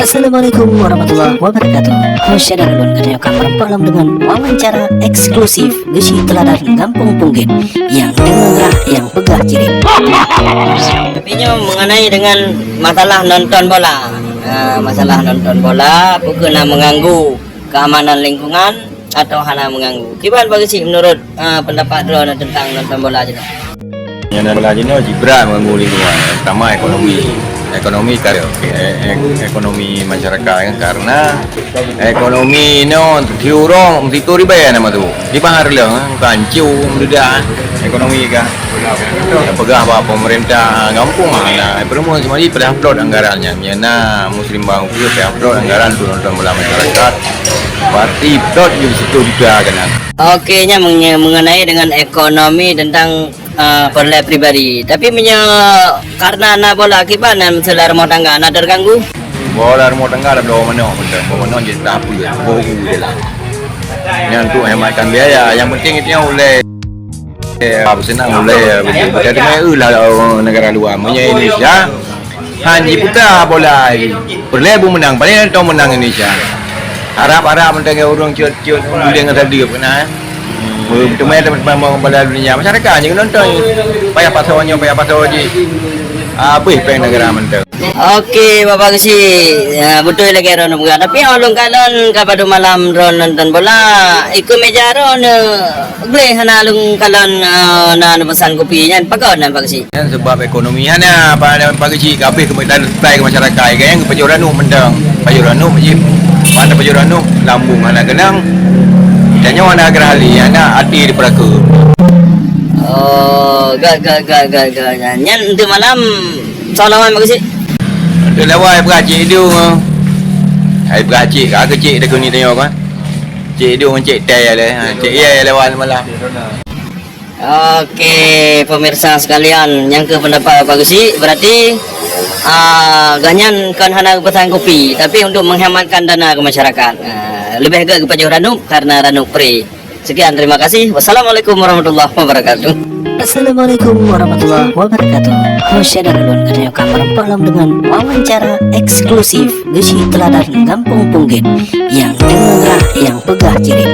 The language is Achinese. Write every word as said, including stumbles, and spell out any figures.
Assalamualaikum warahmatullahi wabarakatuh. Hana syedara lôn, geutanyoe ka meureumpok lom deungon wawancara eksklusif Geuchik Teuladan Gampông Punggét nyang deungon rah nyang peugah cirit. Tapi nyoe mengenai dengan masalah nonton bola. Ah, masalah nonton bola, apakah na mengganggu keamanan lingkungan atau hana mengganggu? Kiban Pak Geuchik menurut, ah, pendapat droeneuh tentang nonton bola jinoe? Nyan bola jinoe jibrat mengganggu lingkungan, terutama ekonomi. Ekonomi ka-, eh, eh, ekonomi masyarakat kan, karena ekonomi inoe siuroe meusitu ribèe nama tu. Di Bahar Leung kan, hanco meududak ekonomi kan. Peugah bak pemerintah gampông hana, eh, perumoh cuma di peudah plot anggaran nyan. Nyan na muslim bang upieu peudah plot anggaran tu nonton bola masyarakat. Pasti plot di situ juga kena. Oke, nyan menge-, mengenai dengan ekonomi tentang, eh, peureulèe pribadi. Tapi meunyoe karena na bola, kiban nyan meuseulah rumoh tangga na terganggu? Bola rumoh tangga dah bloe manok, bloe manok jeuet dah peue, boh u je lah. Nyan untuk hematkan biaya. Yang penting itu yang ulèe, eh, apa senang ulèe, betul. Jadi mai lah, oh, negara luar. Meunyoe Indonesia, han jiputa bola lagi. Peureulèe bu menang, paling tong menang Indonesia. Harap-harap mantong ureueng ciot-ciot buleuen ngon saleueb keunan. Beuteumeung teumpat bola dunia, masyarakat nyang nonton. Payah pasoe nyoe, payah pasoe jih. Habéh péng negara mantong. Oke, Bapak Geuchik. Ya, beutôi lagèe droeneuh peugah. Tapi 'oh lôn kalon ka padum malam droeneuh nonton bola, ikeue meja droeneuh gleh hana lôn kalon, eh, na neupesan kupi nyan. Pakon nyan, Pak Geuchik? Nyan sebab ekonomi hana, Pak, Pak Geuchik, ka habéh keu meunan, suplai keu masyarakat. Nyang geupajoh ranup mantong. Pajoh ranup jih. Mana pajoh ranup, lambung hana keunong. Tanyoe hana geurah lé, hana até dipeuraku. Oh, ga, ga, ga, ga, ga, ga. Nyan untuk malam, soe lawan Pak Geuchik? Untuk lawan, Pak Geuchik Idung. Hai, Pak Geuchik, ka keu Cik dah keu ni tanyoe kan. Cik Idung, Cik Tai lé. Ha, Cik Yai lawan malam. Oke, pemirsa sekalian, nyang keu pendapat Pak Geuchik, berarti, ah, gobnyan kon hana geupesan kupi, tapi untuk menghematkan dana ke masyarakat. Ah, leubeh gèt geupajoh ranup karena ranup free. Sekian, terima kasih. Wassalamualaikum warahmatullahi wabarakatuh. Assalamualaikum warahmatullahi wabarakatuh. Hana syedara lôn, geutanyoe ka meureumpok lom deungon wawancara eksklusif Geuchik Teuladan Gampông Punggét nyang deungon rah nyang peugah cirit.